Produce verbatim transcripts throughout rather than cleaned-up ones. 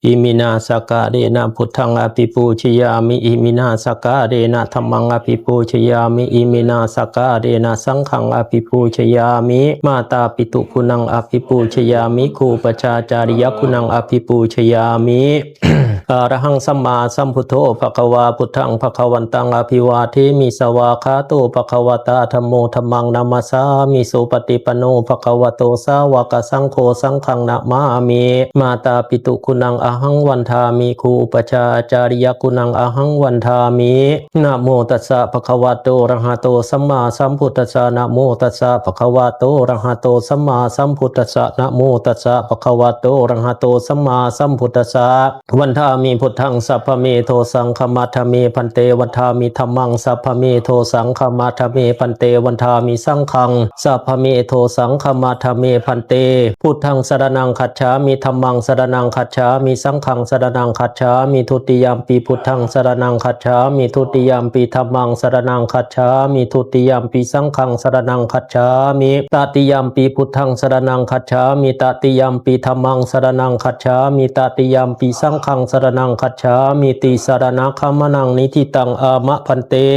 Iminā sakkārena buddhaṃ abhipūjayāmi. Iminā sakkārena dhammaṃ abhipūjayāmi. Iminā sakkārena saṅghaṃ abhipūjayāmi. Mātāpituguṇaṃ abhipūjayāmi. Gurūpajjhācariyaguṇaṃ abhipūjayāmi. Arahaṃ sammāsambuddho bhagavā, buddhaṃ bhagavantaṃ abhivādemi. Svākkhāto bhagavatā dhammo, dhammaṃ namassāmi. Supaṭipanno bhagavato sāvakasaṅgho, saṅghaṃ namāmi. Mātāpituguṇaṃ ahaṃ vandāmi. Gurūpajjhācariyaguṇaṃ ahaṃ vandāmi. Namo tassa bhagavato arahato sammāsambuddhassa. Namo tassa bhagavato arahato sammāsambuddhassa. Namo tassa bhagavato arahato sammāsambuddhassa. Vandāmi buddhaṃ sabbamedho, saṅghaṃ vandāmi bhante. Vandāmi dhammaṃ sabbamedho, saṅghaṃ vandāmi bhante. Vandāmi saṅghaṃ sabbamedho, saṅghaṃ vandāmi bhante. Buddhaṃ saraṇaṃ gacchāmi. Dhammaṃ saraṇaṃ gacchāmi. Saṅghaṃ saraṇaṃ gacchāmi. Dutiyampi buddhaṃ saraṇaṃ gacchāmi. Dutiyampi dhammaṃ saraṇaṃ gacchāmi. Dutiyampi saṅghaṃ saraṇaṃ gacchāmi. Tatiyampi buddhaṃ saraṇaṃ gacchāmi. Tatiyampi dhammaṃ saraṇaṃ gacchāmi. Tatiyampi saṅghaṃ saraṇaṃ gacchāmi. Tisaraṇagamanaṃ niṭṭhitaṃ. Āma bhante.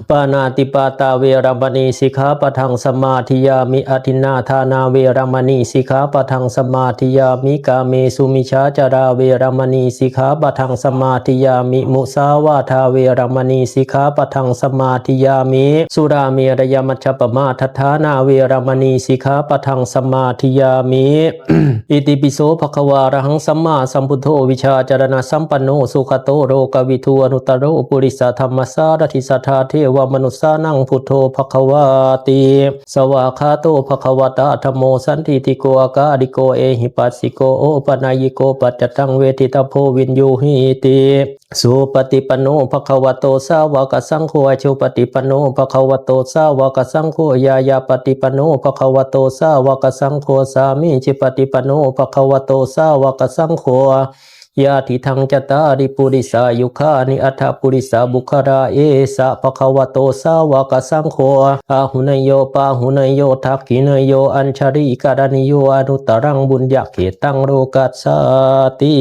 Pāṇātipātā veramaṇī sikkhāpadaṃ samādiyāmi. Adinnādānā veramaṇī sikkhāpadaṃ samādiyāmi. Kāmesu micchācārā veramaṇī sikkhāpadaṃ samādiyāmi. Musāvādā veramaṇī sikkhāpadaṃ samādiyāmi. Surāmerayamajjapamādaṭṭhānā veramaṇī sikkhāpadaṃ samādiyāmi. Itipi so bhagavā arahaṃ sammāsambuddho vijjācaraṇasampanno sugato lokavidū anuttaro purisadammasārathi satthā devamanussānaṃ buddho bhagavāti. Svākkhāto bhagavatā dhammo sandiṭṭhiko akāliko ehipassiko opanayiko paccattaṃ veditabbo viññūhīti. Supaṭipanno bhagavato sāvakasaṅgho, ujupaṭipanno bhagavato sāvakasaṅgho, ñāyapaṭipanno bhagavato sāvakasaṅgho, sāmīcipaṭipanno bhagavato sāvakasaṅgho, yadidaṃ cattāri purisayugāni aṭṭha purisapuggalā, esa bhagavato sāvakasaṅgho, āhuneyyo pāhuneyyo dakkhiṇeyyo añjalikaraṇīyo anuttaraṃ puññakkhettaṃ lokassāti.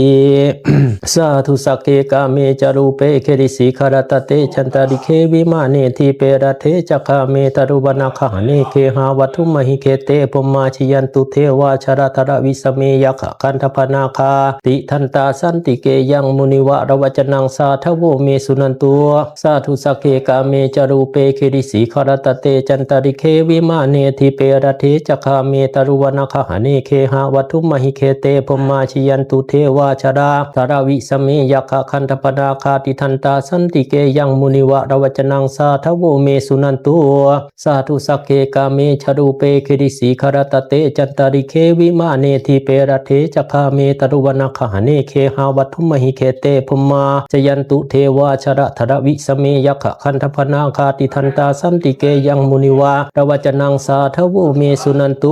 Sādhu sagge kāme ca rūpe girisikharataṭe cantalikkhe vimāne dīpe raṭṭhe ca gāme taruvanagahane gehavatthumhi khette bhummā cāyantu devā jalathalavisame yakkhagandhabbanāgā tiṭṭhantā santike yaṃ munivaravacanaṃ sādhavo me suṇantu. Sādhu sagge kāme ca rūpe girisikharataṭe cantalikkhe vimāne dīpe raṭṭhe ca gāme taruvanagahane gehavatthumhi khette bhummā cāyantu devā jalathalavisame yakkhagandhabbanāgā tiṭṭhantā santike yaṃ munivaravacanaṃ sādhavo me suṇantu. Sādhu sagge kāme ca rūpe girisikharataṭe cantalikkhe vimāne dīpe raṭṭhe ca gāme taruvanagahane gehavatthumhi khette bhummā cāyantu devā jalathalavisame yakkhagandhabbanāgā tiṭṭhantā santike yaṃ munivaravacanaṃ sādhavo me suṇantu.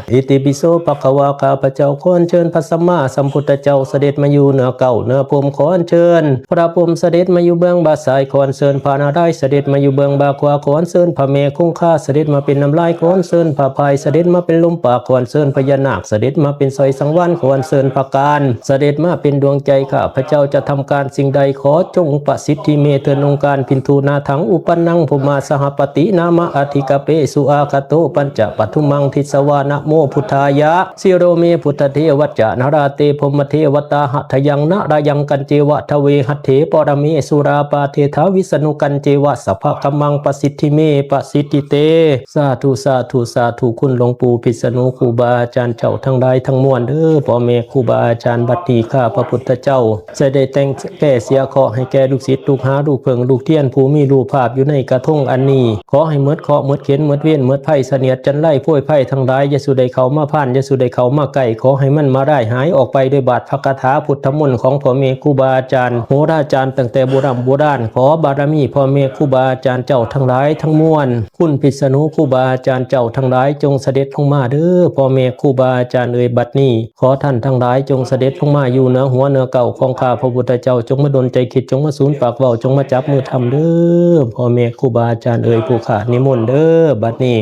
Itipi so bhagavā ข้าพเจ้าขอเชิญพระสัมมาสัมพุทธเจ้าเสด็จมาอยู่เหนือเก้าเหนือพรหม ขอเชิญพระพรหมเสด็จมาอยู่เบื้องบ่าซ้าย ขอเชิญพระนารายณ์เสด็จมาอยู่เบื้องบ่าขวา ขอเชิญพระแม่คงคาเสด็จมาเป็นน้ำลาย ขอเชิญพระพายเสด็จมาเป็นลมปาก ขอเชิญพญานาคเสด็จมาเป็นสอยสังวาล ขอเชิญพระกาฬเสด็จมาเป็นดวงใจ ข้าพเจ้าจะทำการสิ่งใดขอจงประสิทธิเมเถิด องค์การ Bindunāthaṃ uppannaṃ brahmā sahapati nāma adhikapesu āgato pañcapadumaṃ disvā namo buddhāya. Sirome buddhadevañca nalāṭe brahmadevatā hadayaṃ nalāyaṃ kañceva dveme hatthe paramesurā pāde tha visnu kañceva sabbakammaṃ pasiddhi me pasiddhi te. สาธุ สาธุ สาธุ คุณหลวงปู่พิษณุ ครูบาอาจารย์เจ้าทั้งหลายทั้งมวลเด้อ พ่อแม่ครูบาอาจารย์ บัดนี้ข้าพระพุทธเจ้า จะได้แต่งแก้เสียเคราะห์ให้แก่ลูกศิษย์ลูกหาลูกเพิ่งลูกเทียนผู้มีรูปภาพอยู่ในกระทงอันนี้ ขอให้หมดเคราะห์หมดเข็ญหมดเวรหมดภัยเสนียดจัญไรโพยภัยทั้งหลาย อย่าสู่ได้เข้ามาพ่าน อย่าสู่ได้เข้ามาใกล้ ขอให้มันมาได้หายออกไปด้วยบาทพระคาถาพุทธมนต์ของพ่อแม่ครูบาอาจารย์ โหราจารย์ตั้งแต่โบราณโบราณ ขอบารมีพ่อแม่ครูบาอาจารย์เจ้าทั้งหลายทั้งมวล คุณพิษณุครูบาอาจารย์เจ้าทั้งหลายจงเสด็จลงมาเด้อ พ่อแม่ครูบาอาจารย์เอ่ย บัดนี้ ขอท่านทั้งหลายจงเสด็จลงมาอยู่เหนือหัวเหนือเก้าของข้าพระพุทธเจ้า จงมาดลใจคิด จงมาสูนปากเว้า จงมาจับมือทำเด้อ พ่อแม่ครูบาอาจารย์เอ่ย ผู้ข้านิมนต์เด้อ บัดนี้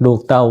ลูกเต้า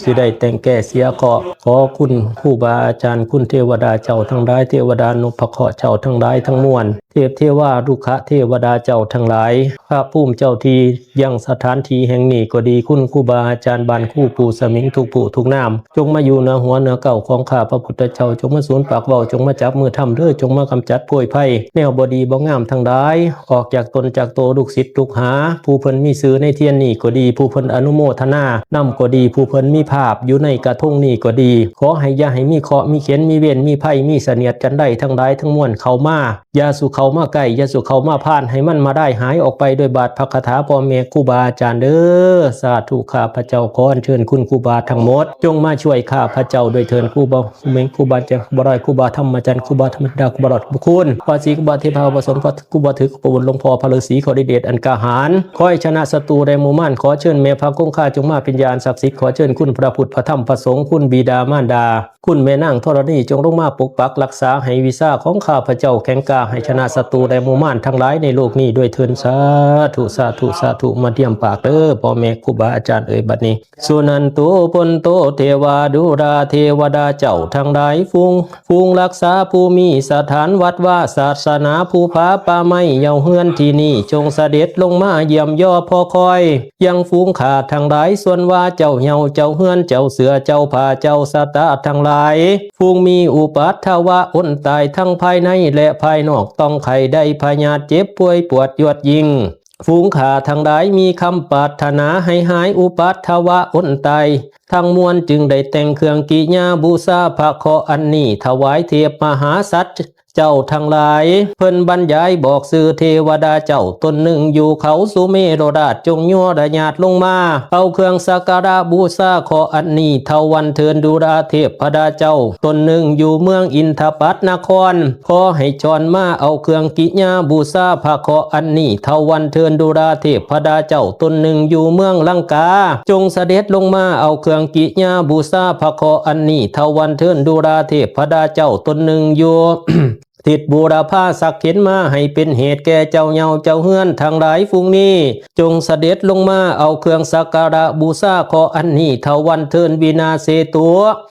สิได้แต่งแก้เสียเคราะห์ ขอคุณครูบาอาจารย์ คุณเทวดาเจ้าทั้งหลาย เทวดานพเคราะห์เจ้าทั้งหลายทั้งมวล เทพเทวารุกขเทวดาเจ้าทั้งหลาย พระภูมิเจ้าที่ยังสถานที่แห่งนี้ก็ดี คุณครูบาอาจารย์บ้านครูปู่สมิงทุกผู้ทุกนาม จงมาอยู่เหนือหัวเหนือเก้าของข้าพระพุทธเจ้า จงมาสูนปากเว้า จงมาจับมือทำเด้อ จงมากำจัดโพยภัย แนวบ่ดีบ่งามทั้งหลาย ออกจากตนจากโตลูกศิษย์ลูกหา ผู้เพิ่นมีชื่อในเทียนนี้ก็ดี ผู้เพิ่นอนุโมทนานำก็ดี ผู้เพิ่นมีภาพอยู่ในกระทงนี้ก็ดี ขอให้อย่าให้มีเคราะห์มีเข็ญ มีเวรมีภัย มีเสนียดจัญไรทั้งหลายทั้งมวลเข้ามา อย่าสู่เข้ามาใกล้ อย่าสู่เข้ามาพาน ให้มันมาได้หายออกไปโดยบาทพระคาถาพ่อแม่ครูบาอาจารย์เด้อ สาธุ ข้าพเจ้าขออัญเชิญคุณครูบาทั้งหมด จงมาช่วยข้าพเจ้าด้วยเถิด ครูบาเมงครูบาเจ้าบ่ได้ ครูบาธรรมจันทร์ ครูบาธรรมดา ครูบาหลอดบุคุณ พระศรีครูบาเทพาผสมพระครูบาถือครูบาบุญหลวงพ่อพระฤาษีขอดีเดชอันกล้าหาญ ขอให้ชนะศัตรูและหมู่มาร ขอเชิญแม่พระคงคาจงมาเป็นยานศักดิ์สิทธิ์ ขอเชิญคุณพระพุทธพระธรรมพระสงฆ์ คุณบิดามารดา คุณแม่นางธรณีจงลงมาปกปักรักษาให้วิชาของข้าพเจ้าแข็งกล้า ให้ชนะศัตรูและหมู่มารทั้งหลายในโลกนี้ด้วยเถิด สาธุ สาธุ สาธุ มาเตรียมปากเด้อ พ่อแม่ครูบาอาจารย์เอ่ยบัดนี้ สุนันตุปุนตุเทวาดูราเทวดาเจ้าทั้งหลาย ฝูง ฝูงรักษาภูมิสถานวัดวาศาสนา ภูผาป่าไม้เยาเฮือนที่นี่ จงเสด็จลงมาเยี่ยมยอพอคอย ยังฝูงข้าทั้งหลาย ส่วนว่าเจ้าเหย้าเจ้าเฮือน เจ้าเสื้อเจ้าผ้า เจ้าสตาทั้งหลาย ฝูงมีอุปัทวะอนตายทั้งภายในและภายนอก ต้องไข้ได้พยาธิเจ็บป่วยปวดยวดยิ่ง ฝูงข้าทั้งหลายมีคำปรารถนาให้หายอุปัทวะอนตายทั้งมวล จึงได้แต่งเครื่องกิยาบูชาพระเคราะห์อันนี้ ถวายเทพมหาสัตว์เจ้าทั้งหลาย เพิ่นบรรยายบอกชื่อเทวดาเจ้าตนหนึ่งอยู่เขาสุเมรุราช จงยัวระญาติลงมา เอาเครื่องสักการะบูชาเคราะห์อันนี้ เทาวันเทินดูราเทพดาเจ้าตนหนึ่งอยู่เมืองอินทปัตนคร ขอให้จรมาเอาเครื่องกิยาบูชาพระเคราะห์อันนี้ เทาวันเทินดูราเทพดาเจ้าตนหนึ่งอยู่เมืองลังกา จงเสด็จลงมาเอาเครื่องกิยาบูชาพระเคราะห์อันนี้ เทาวันเทินดูราเทพดาเจ้าตนหนึ่งอยู่ ทิศบูรพาสักเข็นมาให้เป็นเหตุแก่เจ้าเหย้าเจ้าเฮือนทั้งหลายฝูงนี้ จงเสด็จลงมาเอาเครื่องสักการะบูชาเคราะห์อันนี้ เทาวันเทินวินาเสตุ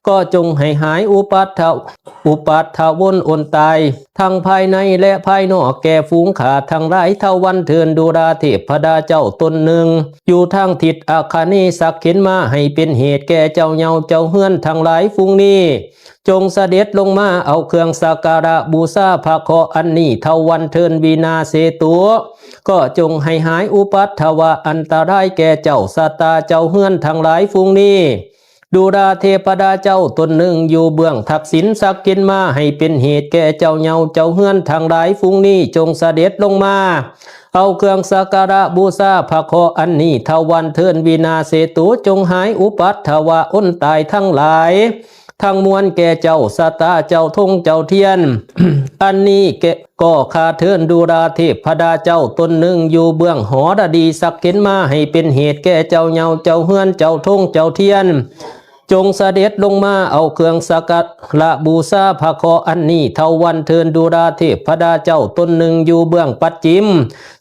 ก็จงให้หายอุปัทวะ อุปัทวนอนตาย ทั้งภายในและภายนอกแก่ฝูงข้าทั้งหลาย เทาวันเทินดูราเทพดาเจ้าตนหนึ่ง อยู่ทางทิศอาคเนย์สักเข็นมาให้เป็นเหตุแก่เจ้าเหย้าเจ้าเฮือนทั้งหลายฝูงนี้ จงเสด็จลงมาเอาเครื่องสักการะบูชาพระเคราะห์อันนี้ เทาวันเทินวินาเสตุ ก็จงให้หายอุปัทวะอันตรายแก่เจ้าสตาเจ้าเฮือนทั้งหลายฝูงนี้ ดูราเทพดาเจ้าตนหนึ่งอยู่เบื้องทักษิณสักเข็นมาให้เป็นเหตุแก่เจ้าเหย้าเจ้าเฮือนทั้งหลายฝูงนี้ จงเสด็จลงมา เอาเครื่องสักการะบูชาพระเคราะห์อันนี้ เทาวันเทินวินาเสตุ จงหายอุปัทวะอนตายทั้งหลาย ทั้งมวลแก่เจ้าสตาเจ้าธงเจ้าเทียน อันนี้แก่ ก็ข้าเทินดูราเทพดาเจ้าตนหนึ่งอยู่เบื้องหอระดีสักเข็นมาให้เป็นเหตุแก่เจ้าเหย้าเจ้าเฮือนเจ้าธงเจ้าเทียน จงเสด็จลงมาเอาเครื่องสักการะบูชาพระเคราะห์อันนี้ เทาวันเทินดูราเทพดาเจ้าตนหนึ่งอยู่เบื้องปัจฉิม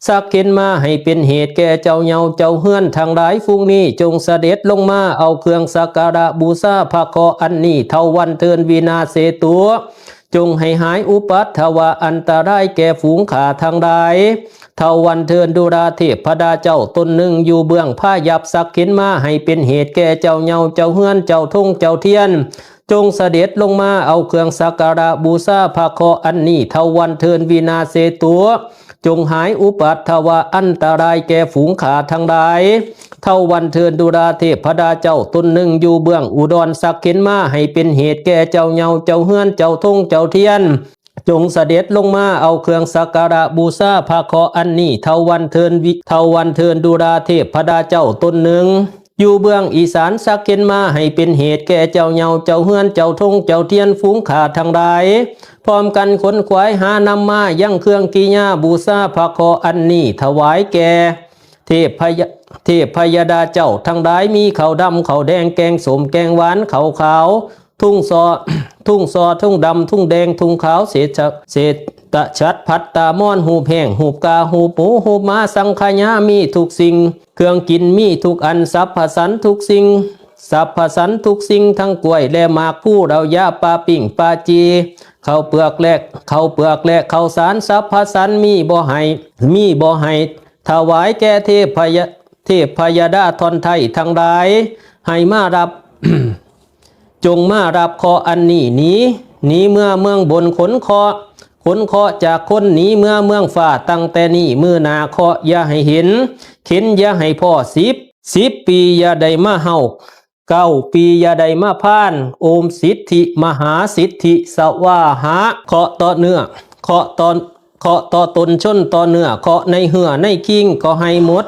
สักเข็นมาให้เป็นเหตุแก่เจ้าเหย้าเจ้าเฮือนทั้งหลายฝูงนี้ จงเสด็จลงมาเอาเครื่องสักการะบูชาพระเคราะห์อันนี้ เทาวันเทินวินาเสตุ จงให้หายอุปัทวะอันตรายแก่ฝูงข้าทั้งหลาย เทาวันเทินดูราเทพดาเจ้าตนหนึ่งอยู่เบื้องพายัพสักเข็นมาให้เป็นเหตุแก่เจ้าเหย้าเจ้าเฮือนเจ้าธงเจ้าเทียน จงเสด็จลงมาเอาเครื่องสักการะบูชาพระเคราะห์อันนี้ เทาวันเทินวินาเสตุ จงหายอุปัทวะอันตรายแก่ฝูงข้าทั้งหลาย เทาวันเทินดูราเทพดาเจ้าตนหนึ่งอยู่เบื้องอุดรสักเข็นมาให้เป็นเหตุแก่เจ้าเหย้าเจ้าเฮือนเจ้าธงเจ้าเทียน จงเสด็จลงมาเอาเครื่องสักการะบูชาพระเคราะห์อันนี้ เทาวันเทินวิ เทาวันเทินดูราเทพดาเจ้าตนหนึ่ง อยู่เบื้องอีสานสักเข็นมาให้เป็นเหตุแก่เจ้าเหย้าเจ้าเฮือนเจ้าธงเจ้าเทียนฝูงข้าทั้งหลาย พร้อมกันขนขวายหานำมายังเครื่องกิยาบูชาพระเคราะห์อันนี้ถวายแก่ เทพพยา เทพพยดาเจ้าทั้งหลายมีข้าวดำข้าวแดงแกงส้มแกงหวานข้าวขาว ทุ่งซอ ทุ่งซอทุ่งดำทุ่งแดงทุ่งขาวเศษเศษ ตะฉัดพัดตามอน ฮูบแห้ง ฮูบกา ฮูบหมู ฮูบหมา สังขยามีทุกสิ่ง เครื่องกินมีทุกอัน สัพพสันทุกสิ่ง สัพพสันทุกสิ่ง ทั้งกล้วยและหมากพลู เหล้ายา ปลาปิ้ง ปลาจี ข้าวเปลือกและ ข้าวเปลือกและข้าวสาร สัพพสันมีบ่ให้ มีบ่ให้ ถวายแก่เทพยะ เทพยดาท่อนไทยทั้งหลาย ให้มารับ จงมารับเคราะห์อันนี้หนี หนีเมือเมืองบน ขนเคราะห์ ขนเคราะห์จากคน หนีเมือเมืองฟ้า ตั้งแต่นี้มื้อหน้าเคราะห์อย่าให้เห็น เข็ญอย่าให้พ้อ สิบ สิบปีอย่าได้มาเฮา เก้าปีอย่าได้มาพาน โอมสิทธิมหาสิทธิสวาหะ เคราะห์ต่อเนื้อ เคราะห์ต่อ เคราะห์ต่อตน ชนต่อเนื้อ เคราะห์ในเหือในคิงก็ให้หมด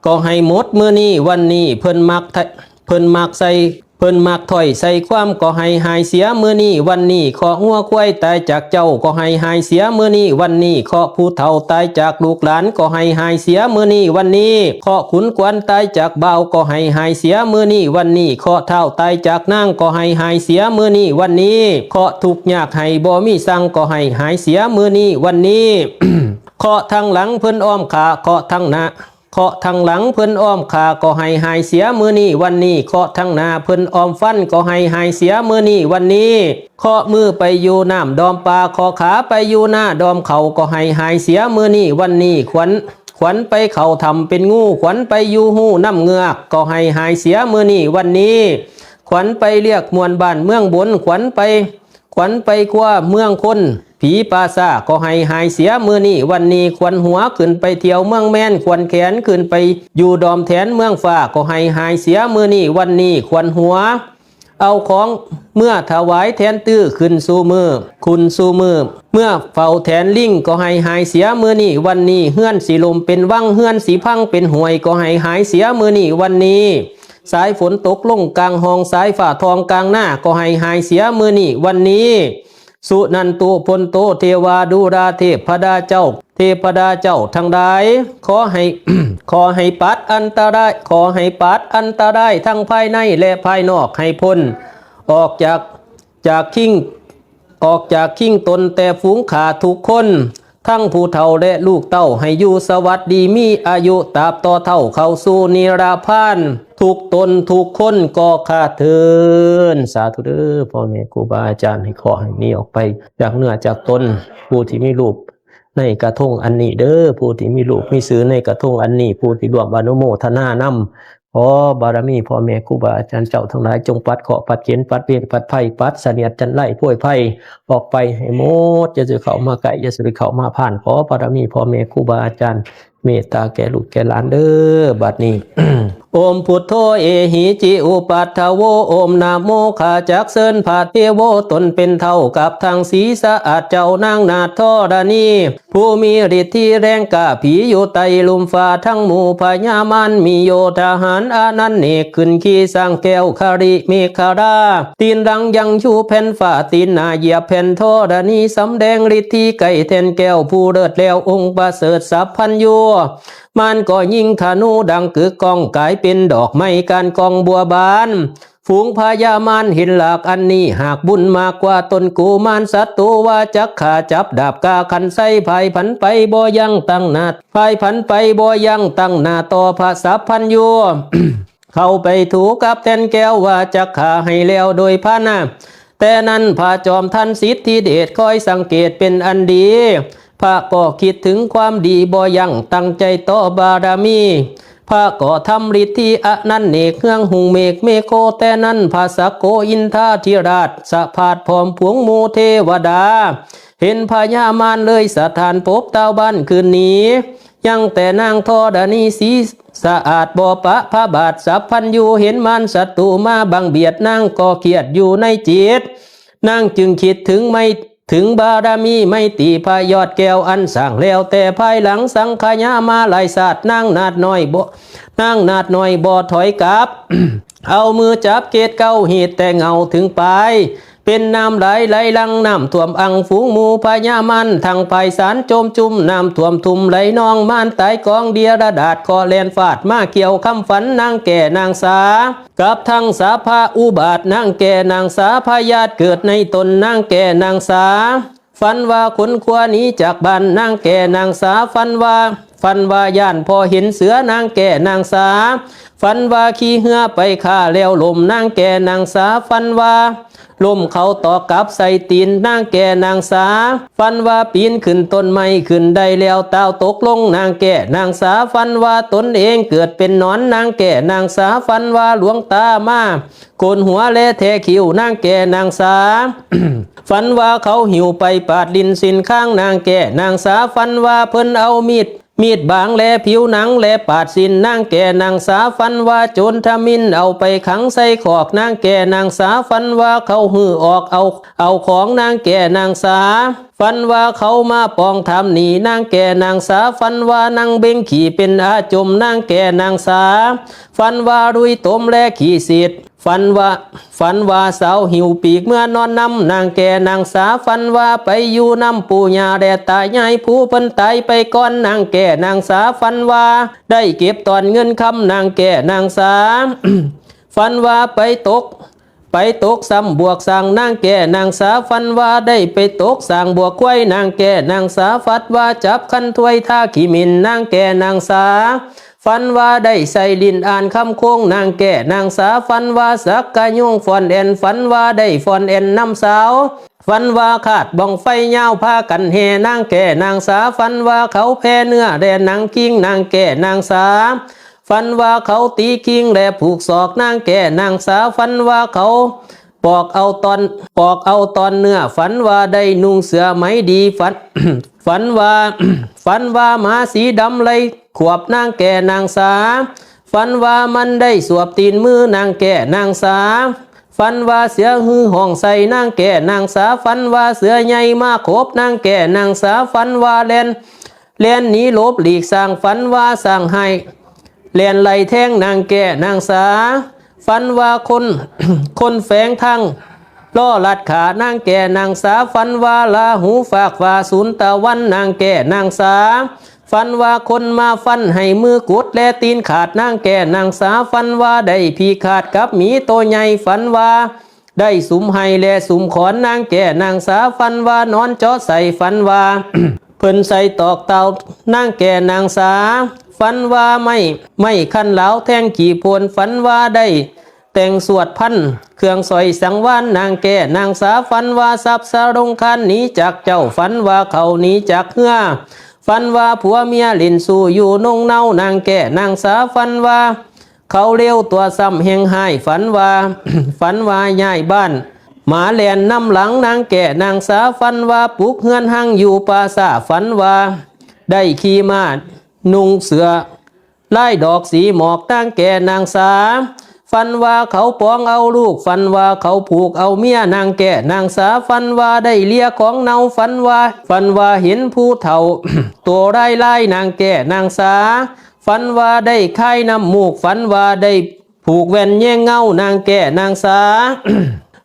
ก็ให้หมดมื้อนี้วันนี้ เพิ่นมักทะ เพิ่นมักใส่ เพิ่นมักถ้อยใส่ความก็ให้หายเสียมื้อนี้วันนี้ เคราะห์งัวควายตายจากเจ้าก็ให้หายเสียมื้อนี้วันนี้ เคราะห์ผู้เฒ่าตายจากลูกหลานก็ให้หายเสียมื้อนี้วันนี้ เคราะห์ขุนกวนตายจากบ่าวก็ให้หายเสียมื้อนี้วันนี้ เคราะห์ท้าวตายจากนางก็ให้หายเสียมื้อนี้วันนี้ เคราะห์ทุกข์ยากไห้บ่มีสั่งก็ให้หายเสียมื้อนี้วันนี้ เคราะห์ทางหลังเพิ่นอ้อมฆ่า เคราะห์ทางหน้า เคราะห์ทางหลังเพิ่นอ้อมฆ่าก็ให้หายเสียมื้อนี้วันนี้ เคราะห์ทางหน้าเพิ่นอ้อมฟันก็ให้หายเสียมื้อนี้วันนี้ เคราะห์มือไปอยู่น้ำดอมปลา เคราะห์ขาไปอยู่นาดอมเขาก็ให้หายเสียมื้อนี้วันนี้ ขวัญ ขวัญไปเข้าถ้ำเป็นงู ขวัญไปอยู่ฮูน้ำเงือกก็ให้หายเสียมื้อนี้วันนี้ ขวัญไปเรียกมวลบ้านเมืองบน ขวัญไป ขวัญไปคว้าเมืองคน ผีป่าซ่าก็ให้หายเสียมื้อนี้วันนี้ ขวัญหัวขึ้นไปเที่ยวเมืองแมน ขวัญแขนขึ้นไปอยู่ดอมแถนเมืองฟ้าก็ให้หายเสียมื้อนี้วันนี้ ขวัญหัว เอาของเมือถวายแทนตื้อขึ้นสู่มือ ขึ้นสู่มือ เมือเฝ้าแทนลิงก็ให้หายเสียมื้อนี้วันนี้ เฮือนสิล่มเป็นวัง เฮือนสิพังเป็นห้วยก็ให้หายเสียมื้อนี้วันนี้ สายฝนตกลงกลางห้อง สายฟ้าทองกลางนาก็ให้หายเสียมื้อนี้วันนี้ สุนันตุพลโตเทวาดูราเทพดาเจ้า เทพดาเจ้าทั้งหลาย ขอให้ ขอให้ปัดอันตราย ขอให้ปัดอันตรายทั้งภายในและภายนอกให้พ้น ออกจาก จากคิง ออกจากคิงตนแต่ฝูงข้าทุกคน ทั้งผู้เฒ่าและลูกเต้าให้อยู่สวัสดีมีอายุตราบต่อเฒ่าเข้าสู่นิรพาน ทุกตนทุกคนก็ข้าเทิน สาธุเด้อพ่อแม่ครูบาอาจารย์ ให้เคราะห์ให้หนีออกไปจากเนื้อจากตน ผู้ที่มีรูปในกระทงอันนี้เด้อ ผู้ที่มีรูปมีชื่อในกระทงอันนี้ ผู้ที่ร่วมอนุโมทนานำ ขอบารมีพ่อแม่ครูบาอาจารย์เจ้าทั้งหลาย จงปัดเคราะห์ปัดเข็ญปัดเวรปัดภัย ปัดเสนียดจัญไรโพยภัยออกไปให้หมด อย่าสิเข้ามาใกล้ อย่าสิเข้ามาผ่าน ขอบารมีพ่อแม่ครูบาอาจารย์ เมตตาแก่ลูกแก่หลานเด้อ บัดนี้ โอมพุทโธเอหิจิอุปัฏฐโว โอมนะโมข้าจักเชิญพระเทโว ตนเป็นเฒ่ากับทั้งสีสะอาดเจ้านางนาถธรณี ผู้มีฤทธิ์ที่แรงกล้า ผีอยู่ใต้ลุ่มฟ้าทั้งหมู่พญามาร มีโยธาหารอนันเนก ขึ้นขี่ช้างแก้วคาริเมขลา ตีนหลังยังชูแผ่นฟ้า ตีนหน้าเหยียบแผ่นธรณี สำแดงฤทธิ์ที่ไกลแทนแก้วผู้เลิศแล้วองค์ประเสริฐสัพพัญญู มารก็ยิงธนูดังกึกก้อง กลายเป็นดอกไม้ก้านกองบัวบาน ฝูงพญามารเห็นหลากอันนี้ หากบุญมากกว่าตนกูมาร ศัตรูว่าจักฆ่า จับดาบกล้าขันไส้ พ่ายผันไปบ่ยั้งตั้งหน้า พ่ายผันไปบ่ยั้งตั้งหน้าต่อพระสัพพัญญู เข้าไปถูกับแท่นแก้วว่าจักฆ่าให้แล้วโดยพระนาม แต่นั้นพระจอมทันสิทธิเดชคอยสังเกตเป็นอันดี พระก็คิดถึงความดีบ่ยั้งตั้งใจต่อบารมี พระก็ทำฤทธิอนันเนกเฮืองหุงเมฆเมโค แต่นั้นพระสักโกอินทาธิราชสะพาดพร้อมฝูงหมู่เทวดา เห็นพญามารเลยสถานปบเต้าบ้านคืนนี้ ยังแต่นางธรณีสีสะอาดบ่ปะพระบาทสัพพัญญู เห็นมารศัตรูมาบังเบียด นางก็เครียดอยู่ในจิต นางจึงคิดถึงไม่ ถึงบารมีไมตรีพระยอดแก้วอันสร้างแล้วแต่ภายหลัง สังขยามาหลายชาติ นางนาดน้อยบ่ นางนาดน้อยบ่ถอยกลับ เอามือจับเกศเก้า หีดแต่เหง้าถึงปลาย เป็นน้ำไหลไหลหลั่งน้ำท่วมอัง ฝูงหมู่พญามารทั้งไพศาลจมจุ่ม น้ำท่วมทุ่มไหลนอง มารตายกองเดียระดาษก็แล่นฟาดมาเกี่ยวคำฝัน นางแก่นางสา กับทั้งสาพระอุบาท นางแก่นางสาพยาธิเกิดในตน นางแก่นางสา ฝันว่าขนขัวหนีจากบ้านนางแก่นางสา ฝันว่า ฝันว่าย่านพ่อเห็นเสือนางแก่นางสา ฝันว่าขี่เฮือไปฆ่าแล้วล้มนางแก่นางสา ฝันว่าล้มเขาตอกกับใส่ตีนนางแก่นางสา ฝันว่าปีนขึ้นต้นไม้ขึ้นได้แล้วตาวตกลงนางแก่นางสา ฝันว่าตนเองเกิดเป็นหนอนนางแก่นางสา ฝันว่าหลวงตามา โกนหัวและแทคิ้วนางแก่นางสา ฝันว่าเขาหิ้วไปปาดลิ้นสิ้นข้างนางแก่นางสา ฝันว่าเพิ่นเอามีด มีดบางและผิวหนังและปาดสิ้นนางแก่นางสา ฝันว่าโจรทมิฬเอาไปขังใส่คอกนางแก่นางสา ฝันว่าเขาหื้อออกเอา เอาของนางแก่นางสา ฝันว่าเขามาปองถามหนี้นางแก่นางสา ฝันว่านางเบ่งขี้เป็นอาจมนางแก่นางสา ฝันว่าลุยตมและขี้เศษ ฝันว่า ฝันว่าสาวหิ้วปีกเมือนอนนำนางแก่นางสา ฝันว่าไปอยู่นำปู่ย่าและตายายผู้เพิ่นตายไปก่อนนางแก่นางสา ฝันว่าได้เก็บตอนเงินคำนางแก่นางสา ฝันว่าไปตก ไปตกซ้ำบวกสร้างนางแก่นางสา ฝันว่าได้ไปตกสร้างบวกควายนางแก่นางสา ฝันว่าจับคันถ้วยทาขี้หมิ่นนางแก่นางสา ฝันว่าได้ใส่ลิ้นอ่านคำโค้งนางแก่นางสา ฝันว่าสักกะยุงฟ้อนแอน ฝันว่าได้ฟ้อนแอนนำสาว ฝันว่าคาดบั้งไฟยาวพากันแห่นางแก่นางสา ฝันว่าเขาแผ่เนื้อและหนังคิงนางแก่นางสา ฝันว่าเขาตีคิงและผูกศอกนางแก่นางสา ฝันว่าเขาปอกเอาตอน ปอกเอาตอนเนื้อ ฝันว่าได้นุ่งเสื้อไหมดี ฝัน ฝันว่า ฝันว่าหมาสีดำไล่ขวบนางแก่นางสา ฝันว่ามันได้สวบตีนมือนางแก่นางสา ฝันว่าเสือหื้อห้องใส่นางแก่นางสา ฝันว่าเสือใหญ่มาขบนางแก่นางสา ฝันว่าแล่น แล่นหนีหลบหลีกสร้าง ฝันว่าสร้างให้แล่นไล่แทงนางแก่นางสา ฝันว่าคน คนแฝงทางล้อลัดขานางแก่นางสา ฝันว่าลาหูฟากฟ้าสุนตะวันนางแก่นางสา ฝันว่าคนมาฟันให้มือกุดและตีนขาดนางแก่นางสา ฝันว่าได้ผีขาดกับหมีโตใหญ่ ฝันว่าได้สุมไห้และสุมขอนนางแก่นางสา ฝันว่านอนเจาะใส่ ฝันว่า เพิ่นใส่ตอกเตานางแก่นางสา ฝันว่าไม้ ไม้คันลาวแทงขี้โพน ฝันว่าได้แต่งสวดพันเครื่องสอยสังวานนางแก่นางสา ฝันว่าทรัพย์สะรงคานหนีจากเจ้า ฝันว่าเขาหนีจากเฮือ ฝันว่าผัวเมียเล่นสู้อยู่นงเนานางแก่นางสา ฝันว่าเขาเลวตัวซ้ำแห่งหาย ฝันว่า ฝันว่าย้ายบ้าน หมาแล่นนำหลังนางแก่นางสา ฝันว่าปลูกเฮือนหังอยู่ป่าช้า ฝันว่าได้ขี่ม้านุ่งเสื้อลายดอกสีหมอกนางแก่นางสา ฝันว่าเขาปองเอาลูก ฝันว่าเขาผูกเอาเมียนางแก่นางสา ฝันว่าได้เลียของเน่า ฝันว่า ฝันว่าเห็นผู้เฒ่า ตัวร้ายๆนางแก่นางสา ฝันว่าได้คายน้ำมูก ฝันว่าได้ผูกแว่นแยงเงานางแก่นางสา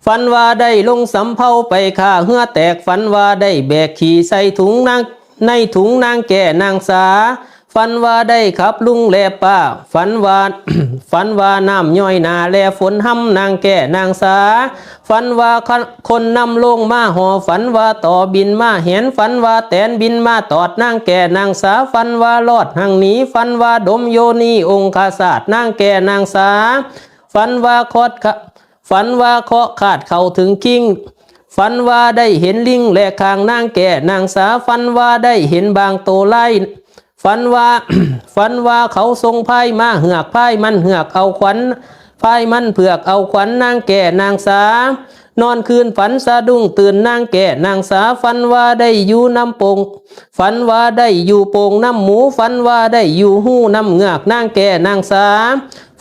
ฝันว่าได้ลงสำเภาไปฆ่าเฮือแตก ฝันว่าได้แบกขี้ใส่ถุงนาง ในถุงนางแก่นางสา ฝันว่าได้ขับลุงแลป้า ฝันว่า ฝันว่าน้ำย้อยหนาแลฝนห้ำนางแก่นางสา ฝันว่าคนนำลงมาหอ ฝันว่าต่อบินมาแหน ฝันว่าแตนบินมาตอดนางแก่นางสา ฝันว่ารอดหังหนี ฝันว่าดมโยนีองคชาตนางแก่นางสา ฝันว่าคอดขะ ฝันว่าเคาะขาดเข้าถึงคิง ฝันว่าได้เห็นลิงและคางนางแก่นางสา ฝันว่าได้เห็นบางโตไล่ ฝันว่า ฝันว่าเขาทรงพายมาเหือกพายมันเหือกเอาขวัญ พายมันเผือกเอาขวัญนางแก่นางสา นอนคืนฝันสะดุ้งตื่นนางแก่นางสา ฝันว่าได้อยู่น้ำโป่ง ฝันว่าได้อยู่โป่งน้ำหมู ฝันว่าได้อยู่หูน้ำเงือกนางแก่นางสา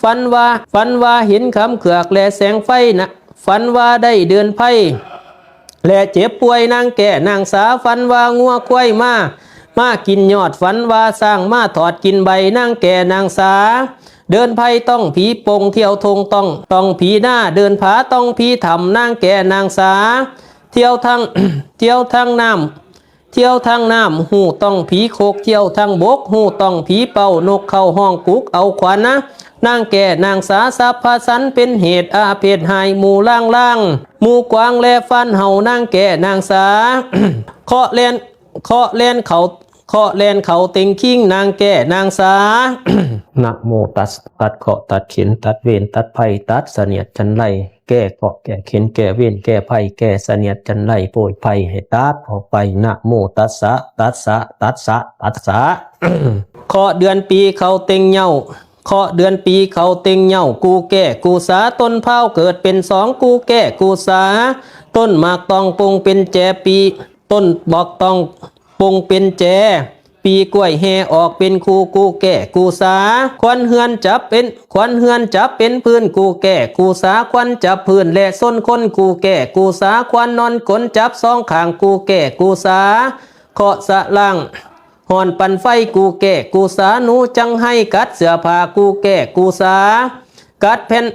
ฝันว่า ฝันว่าเห็นคำเขือกและแสงไฟนะ ฝันว่าได้เดินไพร่และเจ็บป่วยนางแก่นางสา ฝันว่างัวควายมา มากินยอด ฝันว่าช้างมาถอดกินใบนางแก่นางสา เดินไพร่ต้องผีปง เที่ยวทงต้อง ต้องผีหน้า เดินผาต้องผีถ้ำนางแก่นางสา เที่ยวทั้ง เที่ยวทั้งน้ำ เที่ยวทั้งน้ำ ฮู้ต้องผีโคก เที่ยวทั้งบก ฮู้ต้องผีเป้า นกเข้าห้องกุกเอาขวัญนะ นางแก่นางสา สัพพสันเป็นเหตุ อาเพศหายหมู่ล่างล่าง หมู่กวางและฟานเห่านางแก่นางสา เคาะแล่น เคาะแล่นเขา เคาะแล่นเขาเต็งคิงนางแก่นางสา นะโมตัสสะ ตัดเคราะห์ตัดเข็ญตัดเวรตัดภัยตัดเสนียดจัญไร แก้เคราะห์แก้เข็ญแก้เวรแก้ภัยแก้เสนียดจัญไรโพยภัยให้ตัดออกไป นะโมตัสสะ ตัสสะ ตัสสะ ตัสสะ เคาะเดือนปีเขาเต็งเหย้า เคาะเดือนปีเขาเต็งเหย้า กูแก่กูสา ต้นพร้าวเกิดเป็นสอง กูแก่กูสา ต้นหมากตองปงเป็นแจปี ต้นบอกตองปงเป็นแจ ปีกล้วยแห่ออกเป็นคู กูแก่กูสา ควันเฮือนจับเป็น ควันเฮือนจับเป็นพื้น กูแก่กูสา ควันจับพื้นและส้นคน กูแก่กูสา ควันนอนกลนจับสองข้าง กูแก่กูสา เคาะสะล่าง ห่อนปันไฟ กูแก่กูสา หนูจังไห้กัดเสื้อผ้า กูแก่กูสา กัดแผ่น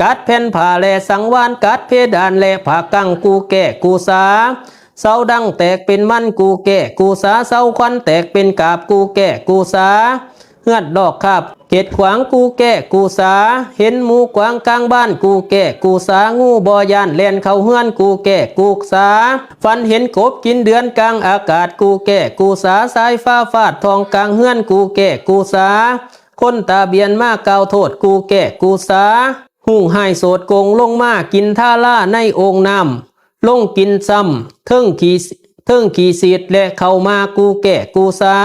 กัดแผ่นผ้าและสังวาน กัดเพดานและผ้ากั้ง กูแก่กูสา เสาดังแตกเป็นมัน กูแก่กูสา เสาควันแตกเป็นกาบ กูแก่กูสา เฮือดลอกคาบเกล็ดขวาง กูแก่กูสา เห็นหมูกวางกลางบ้าน กูแก่กูสา งูบ่ย่านแล่นเข้าเฮือน กูแก่กูสา ฝันเห็นกบกินเดือนกลางอากาศ กูแก่กูสา สายฟ้าฟาดทองกลางเฮือน กูแก่กูสา คนตาเบียนมากล่าวโทษ กูแก่กูสา หุงหายโสดโกงลงมา กินทาราในโอ่งน้ำ ลงกินซ้ำ เทิงขี้ เทิงขี้สีดและเข้ามา กูแก่กูสา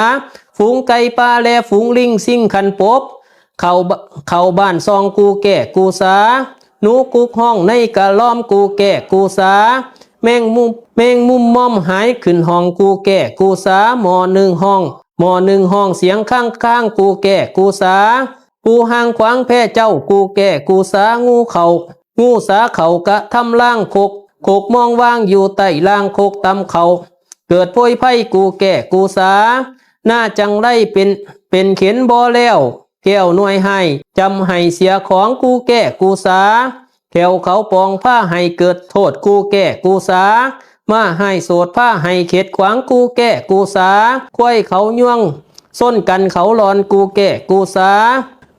ฝูงไก่ป่าและฝูงลิงซิ่งขันปบ เข้าบ- เข้าบ้านซอง กูแก่กูสา หนูกุกห้องในกะลอม กูแก่กูสา แมงมุม แมงมุมมอมหายขึ้นห้อง กูแก่กูสา หม้อนึ่งห้อง หม้อนึ่งห้องเสียงค้างค้าง กูแก่กูสา ปูหางขวางแพเจ้า กูแก่กูสา งูเข้า งูสาเข้ากะทำลางคก คกมองวางอยู่ใต้ลางคกตำเข้า เกิดโพยภัย กูแก่กูสา หน้าจังไรเป็น เป็นเข็ญบ่แล้ว แก้วหน่วยไห้ จำให้เสียของ กูแก่กูสา แขวเขาปองพาให้เกิดโทษ กูแก่กูสา มาให้โสดพาให้เข็ดขวาง กูแก่กูสา ควายเขายวง ส้นกันเขาหลอน กูแก่กูสา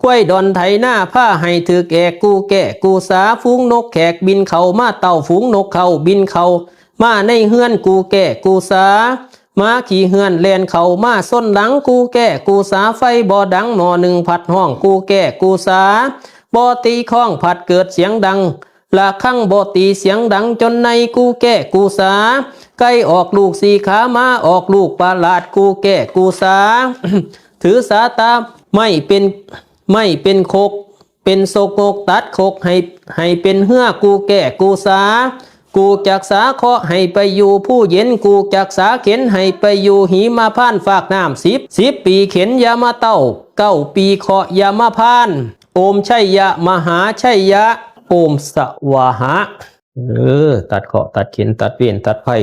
ควายดอนไถนาพาให้ถืกแอก กูแก่กูสา ฝูงนกแขกบินเข้ามาเต้า ฝูงนกเขาบินเข้ามาในเฮือน กูแก่กูสา หมาขี้เฮือนแล่นเข้ามาส้นหลัง กูแก่กูสา ไฟบ่ดัง หม้อนึ่งผัดห้อง กูแก่กูสา บ่ตีข้องผัดเกิดเสียงดัง ระฆังบ่ตีเสียงดังจนใน กูแก่กูสา ไก่ออกลูกสี่ขา หมาออกลูกประหลาด กูแก่กูสา ถือสาตาไม้เป็น ไม้เป็นคก เป็นโศกโกกตัดคกให้ ให้เป็นเฮือ กูแก่กูสา กูจักสาเคาะให้ไปอยู่ผู้เย็น กูจักสาเข็ญให้ไปอยู่หิมพานต์ ฟากน้ำสิบ สิบปีเข็ญอย่ามาเต้า เก้าปีเคาะอย่ามาพาน โอมชัยยะมหาชัยยะ โอมสวาหะ เออ ตัดเคราะห์ตัดเข็ญตัดเวรตัดภัย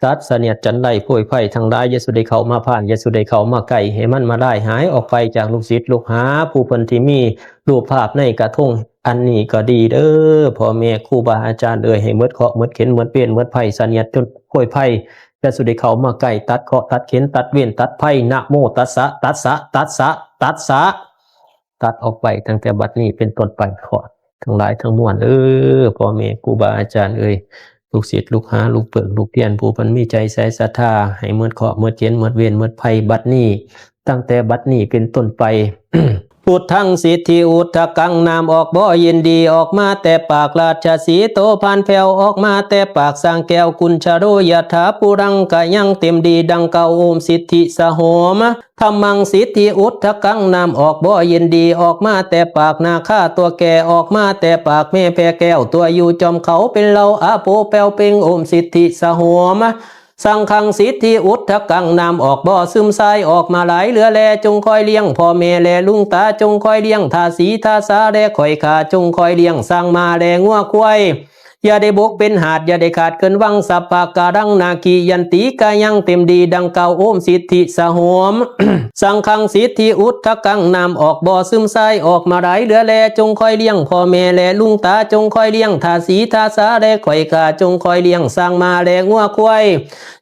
ตัดเสนียดจัญไรโพยภัยทั้งหลาย อย่าสุได้เข้ามาพาน อย่าสุได้เข้ามาใกล้ ให้มันมาลายหายออกไปจากลูกศิษย์ลูกหา ผู้เพิ่นที่มีรูปภาพในกระทงอันนี้ก็ดีเด้อ พ่อแม่ครูบาอาจารย์เอ่ย ให้หมดเคราะห์หมดเข็ญหมดเวรหมดภัย เสนียดจัญไรโพยภัย อย่าสุได้เข้ามาใกล้ ตัดเคราะห์ตัดเข็ญตัดเวรตัดภัย นะโมตัสสะ ตัสสะ ตัสสะ ตัสสะ ตัดออกไปตั้งแต่บัดนี้เป็นต้นไป เคราะห์ทั้งหลายทั้งมวล เออ พ่อแม่ครูบาอาจารย์เอ่ย ลูกศิษย์ลูกหา ลูกเปิ้งลูกเฮียน ผู้เพิ่นมีใจใสศรัทธา ให้หมดเคราะห์หมดเข็ญหมดเวรหมดภัยบัดนี้ ตั้งแต่บัดนี้เป็นต้นไป พุทธังสิทธิอุทธัง นามออกบ่ยินดี ออกมาแต่ปากราชสีห์โต ผ่านแผ่วออกมาแต่ปากสร้างแก้ว กุญชโรยถา ปุรังกะยังเต็มดีดังเก่า โอมสิทธิสโหม ธัมมังสิทธิอุทธัง นามออกบ่ยินดี ออกมาแต่ปากนาคาตัวแก่ ออกมาแต่ปากแม่แพรแก้ว ตัวอยู่จอมเขาเป็นเหล่า อาโปแปวเป่ง โอมสิทธิสโหม สังฆังสิทธิอุทธัง นามออกบ่ซึมซาย ออกมาหลายเหลือแล จงคอยเลี้ยงพ่อแม่และลุงตา จงคอยเลี้ยงทาสีทาสาและข้อยข้า จงคอยเลี้ยงช้างม้าและงัวควาย อย่าได้บกเป็นหาด อย่าได้ขาดเกินวัง สัพพะกาลังนาคิยันติ กายังเต็มดีดังกล่าว โอมสิทธิสโหม สังฆังสิทธิอุทธัง น้ำออกบ่อซึมทรายออกมาหลายเหลือแล จงคอยเลี้ยงพ่อแม่และลุงตา จงคอยเลี้ยงทาสีทาสาและข่อยข้า จงคอยเลี้ยงช้างม้าและงัวควาย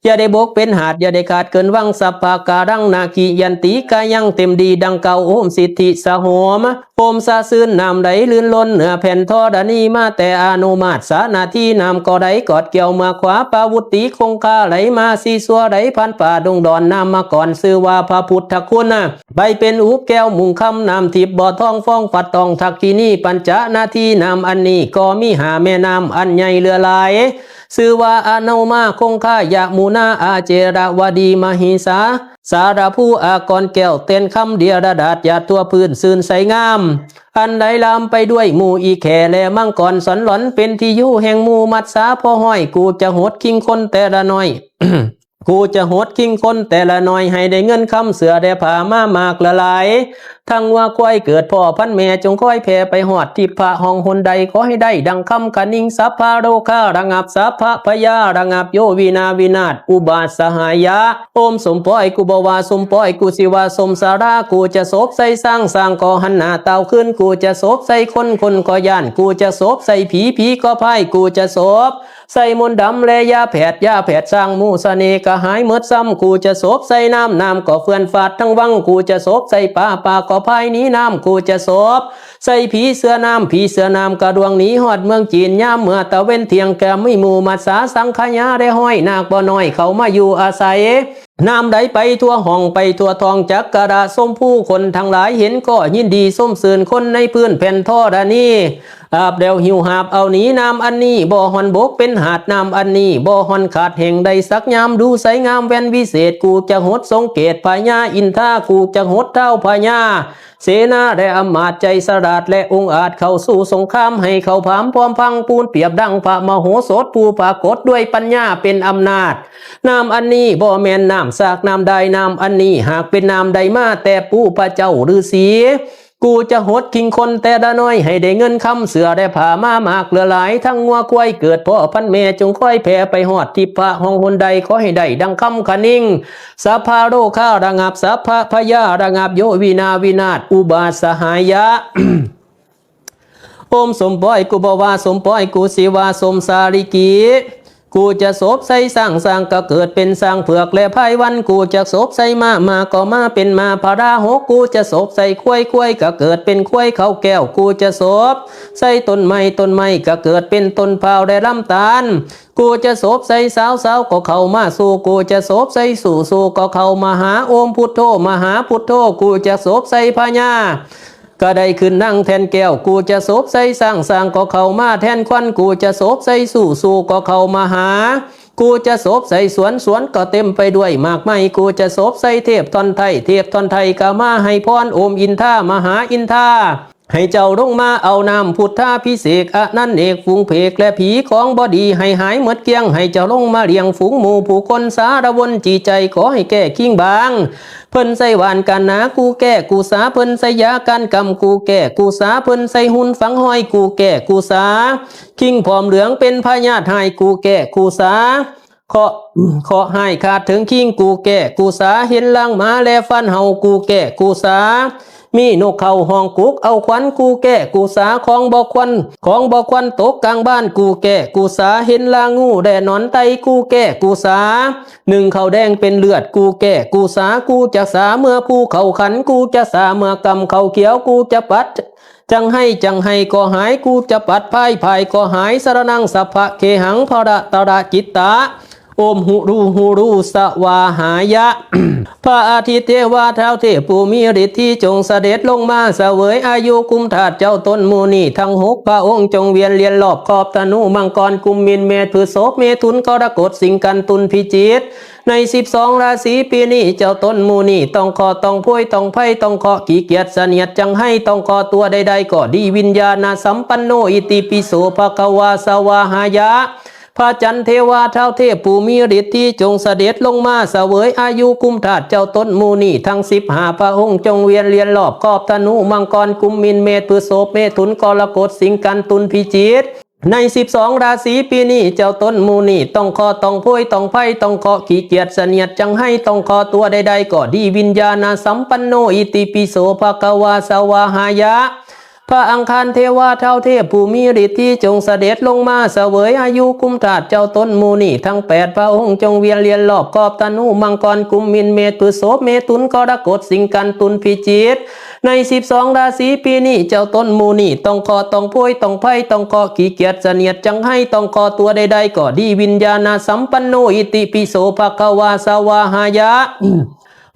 อย่าได้บกเป็นหาด อย่าได้ขาดเกินวัง สัพพะกาลังนาคิยันติ กายังเต็มดีดังกล่าว โอมสิทธิสโหม โอมสะซื่นน้ำไหลลื่นล้นเหนือแผ่นธรณีมาแต่อนุมาตสานาที น้ำก็ไหลกอดแก้วเมือกขวา ปาวุติคงคาไหลมาสีสัวไหลผ่านป่าดงดอน นามก่อนชื่อว่าพระพุทธคุณ ไปเป็นอุบแก้วมุงคำ น้ำทิพย์บ่อทองฟองปัดตองทักขิณี ปัญจนาที น้ำอันนี้ก็มีห้าแม่น้ำอันใหญ่เหลือหลาย ชื่อว่าอนุมาคงคายมุนาอาเจรวดีมหิสา สารภูอากรแก้วเต้นคำเดียรดาษหยาดทั่วพื้นซื่นใสงาม อันไหลลามไปด้วยหมู่อีแข่และมังกรสอนหลอน เป็นที่อยู่แห่งหมู่มัตสาพ่อห้อย กูจะหดคิงคนแต่ละน้อย กูจะหดคิงคนแต่ละน้อย ให้ได้เงินคำเสื้อได้ผ้ามามากละหลาย ทั้งว่าควายเกิดพ่อพันแม่ จงคอยแผ่ไปหอดทิพย์พระห้องหนใด ขอให้ได้ดังคำคะนิง สัพพะโรคาระงับ สัพพะพยาระงับ โยวินาวินาศอุบาทสหายะ โอมสมปอยกูบ่ว่าสมปอย กูสิว่าสมสารา กูจะสบใส่สร้าง สร้างก็หันหน้าเต้าขึ้น กูจะสบใส่คน คนก็ย่าน กูจะสบใส่ผี ผีก็พาย กูจะสบใส่มนต์ดำและยาแผด ยาแผดสร้างหมู่เสน่ห์ก็หายหมดซ้ำ กูจะสบใส่น้ำ น้ำก็เฟื่อนฟาดทั้งวัง กูจะสบใส่ปลา ปลาก็พายหนีน้ำ กูจะสบใส่ผีเสื้อน้ำ ผีเสื้อน้ำกระดวงหนีฮอดเมืองจีน ยามเมื่อตะเว็นเที่ยงแก่มีหมู่มัตสาสังขยาได้ห้อยนาคบ่น้อยเข้ามาอยู่อาศัย น้ำไหลไปทั่วห้องไปทั่วทองจักกระดาสมผู้คนทั้งหลายเห็นก็ยินดีส้มซื่นคนในพื้นแผ่นธรณี อาบแล้วหิวหาบเอาหนีน้ำอันนี้บ่ห่อนบกเป็นหาดน้ำอันนี้บ่ห่อนขาดแห่งใดสักยามดูใสงามแว่นวิเศษ กูจะหดทรงเกตพญาอินทา กูจะหดเท้าพญาเสนาและอำมาตย์ใจสลาดและองอาจเข้าสู่สงครามให้เขาผามพร้อมพังปูนเปรียบดังพระมโหสถผู้ปรากฏด้วยปัญญาเป็นอำนาจ น้ำอันนี้บ่แม่นน้ำสากน้ำใดน้ำอันนี้หากเป็นน้ำใดมาแต่ปู่พระเจ้าฤาษี กูจะหดคิงคนแต่ละน้อยให้ได้เงินคำเสื้อได้ผ้ามามากเหลือหลาย ทั้งงัวควายเกิดพ่อพันแม่จงคอยแผ่ไปหอดทิพย์พระห้องหนใดขอให้ได้ดังคำคะนิง สัพพะโรคาระงับ สัพพะพยาระงับ โยวินาวินาศอุบาทสหายะ โอมสมปอยกูบ่ว่าสมปอยกูสิว่าสมสาลิกี กูจะสบใส่สร้าง สร้างก็เกิดเป็นสร้างเผือกและพายวัน กูจะสบใส่ม้า ม้าก็มาเป็นม้าพาราหก กูจะสบใส่ควาย ควายก็เกิดเป็นควายเขาแก้ว กูจะสบใส่ต้นไม้ ต้นไม้ก็เกิดเป็นต้นพร้าวและลำตาล กูจะสบใส่สาว สาวก็เข้ามาสู่ กูจะสบใส่สู่ สู่ก็เข้ามาหา โอมพุทโธ มหาพุทโธ กูจะสบใส่พญา ก็ได้ขึ้นนั่งแทนแก้ว กูจะสบใส่สร้าง สร้างก็เข้ามาแทนควัน กูจะสบใส่สู่ สู่ก็เข้ามาหา กูจะสบใส่สวน สวนก็เต็มไปด้วยหมากไม้ กูจะสบใส่เทพท่อนไทย เทพท่อนไทยก็มาให้พร โอมอินทามหาอินทา ให้เจ้าลงมาเอาน้ำพุทธาพิเศษก อนันเอกฝูงเพกและผีของบ่ดีให้หายหมดเกลี้ยง ให้เจ้าลงมาเลี้ยงฝูงหมู่ผู้คนสารวนจีใจขอให้แก้คิงบาง เพิ่นใส่หวานกันหนากูแก้กูสา เพิ่นใส่ยากันกำกูแก้กูสา เพิ่นใส่หุ่นฝังห้อยกูแก้กูสา คิงผอมเหลืองเป็นพยาธิหายกูแก้กูสา เคราะห์เคราะห์หายขาดถึงคิงกูแก้กูสา เห็นลางหมาและฟันเห่ากูแก้กูสา มีนกเขาห้องกุกเอาขวัญกูแก้กูสา ของบ่ควรของบ่ควรตกกลางบ้านกูแก้กูสา เห็นลางูแด่หนอนไตกูแก้กูสา หนึ่งเขาแดงเป็นเลือดกูแก้กูสา กูจะสาเมื่อผู้เขาขัน กูจะสาเมื่อกำเขาเขียว กูจะปัด จังให้จังให้ก็หาย กูจะปัดพายพายก็หาย สรณังสัพพะเคหังพระตระจิตตะ โอมหุรูหุรูสวาหายะ พระอาทิตย์เทวาท้าวเทพผู้มีฤทธิ์ที่จงเสด็จลงมาเสวยอายุคุ้มธาตุเจ้าต้นหมู่นี้ทั้งหกพระองค์จงเวียนเลียนรอบขอบธนูมังกรกุมมินเมษพฤษภเมถุนกรกฎสิงห์กันตุลพิจิก ในสิบสองราศีปีนี้เจ้าต้นหมู่นี้ต้องเคราะห์ต้องโพยต้องภัยต้องเคราะห์ขี้เกียจเสนียดจังให้ต้องเคราะห์ตัวใดๆก็ดีวิญญาณสัมปันโนอิติปิโสภะคะวาสวาหายะ พระจันทร์เทวาท้าวเทพผู้มีฤทธิ์ที่จงเสด็จลงมาเสวยอายุคุ้มธาตุเจ้าต้นหมู่นี้ทั้งสิบห้าพระองค์จงเวียนเลียนรอบขอบธนูมังกรกุมมินเมษพฤษภเมถุนกรกฎสิงห์กันตุลพิจิก ในสิบสองราศีปีนี้เจ้าต้นหมู่นี่ต้องเคราะห์ต้องโพยต้องภัยต้องเคราะห์ขี้เกียจเสนียดจังไห้ต้องเคราะห์ตัวใดๆก็ดี วิญญาณสัมปันโน อิติปิโสภะคะวา สวาหายะ พระอังคารเทวาท้าวเทพผู้มีฤทธิ์ที่จงเสด็จลงมาเสวยอายุคุ้มธาตุเจ้าต้นหมู่นี่ทั้งแปดพระองค์จงเวียนเลียนรอบครอบธนูมังกรกุมมินเมษพฤษภเมถุนกรกฎสิงห์กันตุลพิจิก ในสิบสองราศีปีนี้เจ้าต้นหมู่นี่ต้องเคราะห์ต้องโพยต้องภัยต้องเคราะห์ขี้เกียจเสนียดจังไห้ต้องเคราะห์ตัวใดๆก็ดี วิญญาณสัมปันโน อิติปิโสภะคะวา สวาหายะ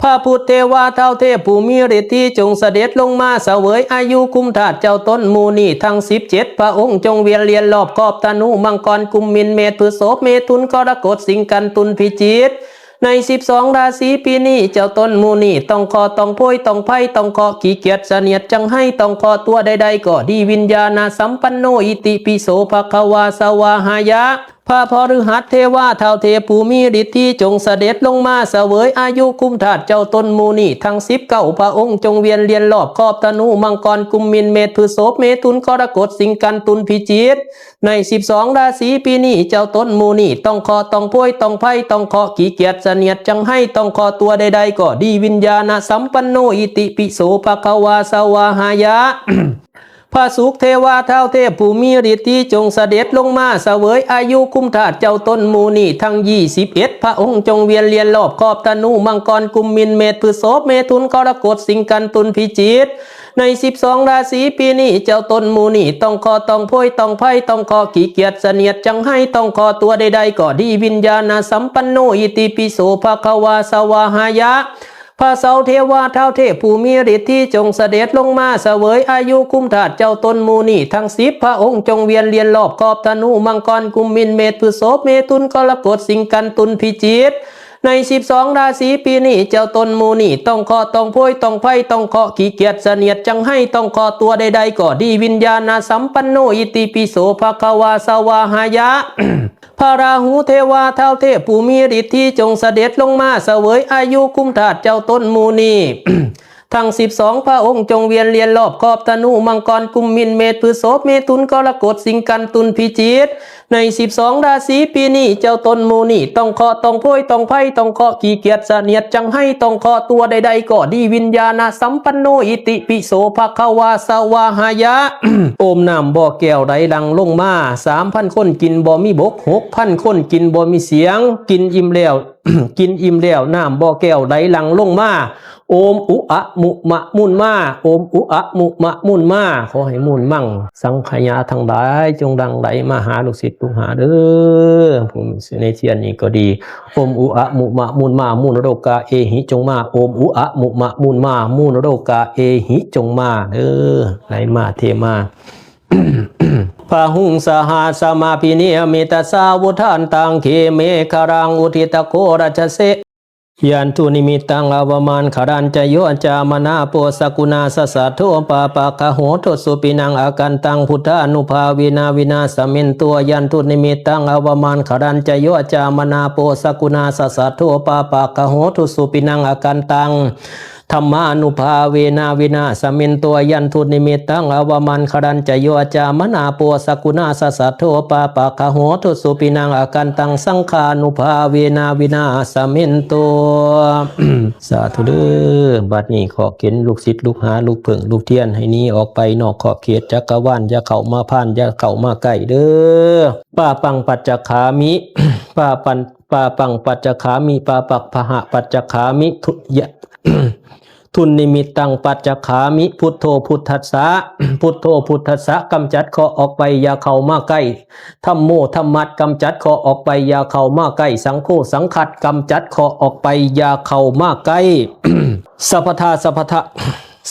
พระพุทธเทวาท้าวเทพผู้มีฤทธิ์ที่จงเสด็จลงมาเสวยอายุคุ้มธาตุเจ้าต้นหมู่นี่ทั้งสิบเจ็ดพระองค์จงเวียนเลียนรอบครอบธนูมังกรกุมมินเมษพฤษภเมถุนกรกฎสิงห์กันตุลพิจิก ในสิบสองราศีปีนี้เจ้าต้นหมู่นี่ต้องเคราะห์ต้องโพยต้องภัยต้องเคราะห์ขี้เกียจเสนียดจังไห้ต้องเคราะห์ตัวใดๆก็ดี วิญญาณสัมปันโน อิติปิโสภะคะวา สวาหายะ พระพฤหัสเทวาท้าวเทพผู้มีฤทธิ์ที่จงเสด็จลงมาเสวยอายุคุ้มธาตุเจ้าต้นหมู่นี่ทั้งสิบเก้าพระองค์จงเวียนเลียนรอบครอบธนูมังกรกุมมินเมษพฤษภเมถุนกรกฎสิงห์กันตุลพิจิก ในสิบสองราศีปีนี้เจ้าต้นหมู่นี่ต้องเคราะห์ต้องโพยต้องภัยต้องเคราะห์ขี้เกียจเสนียดจังไห้ต้องเคราะห์ตัวใดๆก็ดี วิญญาณสัมปันโน อิติปิโสภะคะวา สวาหายะ พระศุกร์เทวาท้าวเทพผู้มีฤทธิ์ที่จงเสด็จลงมาเสวยอายุคุ้มธาตุเจ้าต้นหมู่นี่ทั้งยี่สิบเอ็ดพระองค์จงเวียนเลียนรอบครอบธนูมังกรกุมมินเมษพฤษภเมถุนกรกฎสิงห์กันตุลพิจิก ในสิบสองราศีปีนี้เจ้าต้นหมู่นี่ต้องเคราะห์ต้องโพยต้องภัยต้องเคราะห์ขี้เกียจเสนียดจังไห้ต้องเคราะห์ตัวใดๆก็ดี วิญญาณสัมปันโน อิติปิโสภะคะวา สวาหายะ พระเสาร์เทวาท้าวเทพผู้มีฤทธิ์ที่จงเสด็จลงมาเสวยอายุคุ้มธาตุเจ้าต้นหมู่นี่ทั้งสิบพระองค์จงเวียนเลียนรอบครอบธนูมังกรกุมมินเมษพฤษภเมถุนกรกฎสิงห์กันตุลพิจิก ในสิบสองราศีปีนี้เจ้าต้นหมู่นี่ต้องเคราะห์ต้องโพยต้องภัยต้องเคราะห์ขี้เกียจเสนียดจังไห้ต้องเคราะห์ตัวใดๆก็ดี วิญญาณสัมปันโน อิติปิโสภะคะวา สวาหายะ พระราหูเทวาท้าวเทพผู้มีฤทธิ์ที่จงเสด็จลงมาเสวยอายุคุ้มธาตุเจ้าต้นหมู่นี่ ทั้งสิบสองพระองค์จงเวียนเลียนรอบครอบธนูมังกรกุมมินเมษพฤษภเมถุนกรกฎสิงห์กันตุลพิจิก ในสิบสองราศีปีนี้เจ้าต้นหมู่นี่ต้องเคราะห์ต้องโพยต้องภัยต้องเคราะห์ขี้เกียจเสนียดจังไห้ต้องเคราะห์ตัวใดๆก็ดี วิญญาณสัมปันโน อิติปิโสภะคะวา สวาหายะ โอมน้ำบ่อแก้วไหลหลั่งลงมา สามพันคนกินบ่มีบก หกพันคนกินบ่มีเสียง กินอิ่มแล้ว กินอิ่มแล้วน้ำบ่อแก้วไหลหลั่งลงมา โอมอุอะมุมะมุนมา โอมอุอะมุมะมุนมา ขอให้มูลมังสังขยาทั้งหลายจงหลั่งไหลมาหาลูกศิษย์ลูกหาเด้อ ผู้มีในเทียนนี้ก็ดี โอมอุอะมุมะมุนมา มูลโรกาเอหิจงมา โอมอุอะมุมะมุนมา มูลโรกาเอหิจงมาเด้อ ไหลมาเทมา พาหุงสหัสสมาพิเนมิตสาวุธันตัง เคเมขรังอุทิตโกรัชเส ยันทุนิมิตตังอวมานขรัญจโย จามนาโปสกุณาสสะโท ปาปะกะโหทุสุปินังอากันตัง พุทธานุภาเวนาวินาสเมนตัว ยันทุนิมิตตังอวมานขรัญจโย จามนาโปสกุณาสสะโท ปาปะกะโหทุสุปินังอากันตัง ธรรมานุภาเวนาวินาสเมนตัว ยันทุนิมิตตังอวมานขรัญจโย จามนาโปสกุณาสสะโท ปาปะกะโหทุสุปินังอากันตัง สังฆานุภาเวนาวินาสเมนตัว สาธุเด้อ บัดนี้ขอเข็นลูกศิษย์ลูกหาลูกเพิ่งลูกเทียนให้หนีออกไปนอกขอบเขตจักรวาล อย่าเข้ามาพาน อย่าเข้ามาใกล้เด้อ ปาปังปัจจคามิ ปาปัน ปาปังปัจจคามิ ปาปักพหะปัจจคามิ ทุยะ ทุนนิมิตตังปัจจคามิ พุทโธพุทธัสสะ พุทโธพุทธัสสะ กำจัดเคราะห์ออกไป อย่าเข้ามาใกล้ ธัมโมธัมมัส กำจัดเคราะห์ออกไป อย่าเข้ามาใกล้ สังโฆสังคัส กำจัดเคราะห์ออกไป อย่าเข้ามาใกล้ สัพพทาสัพพทะ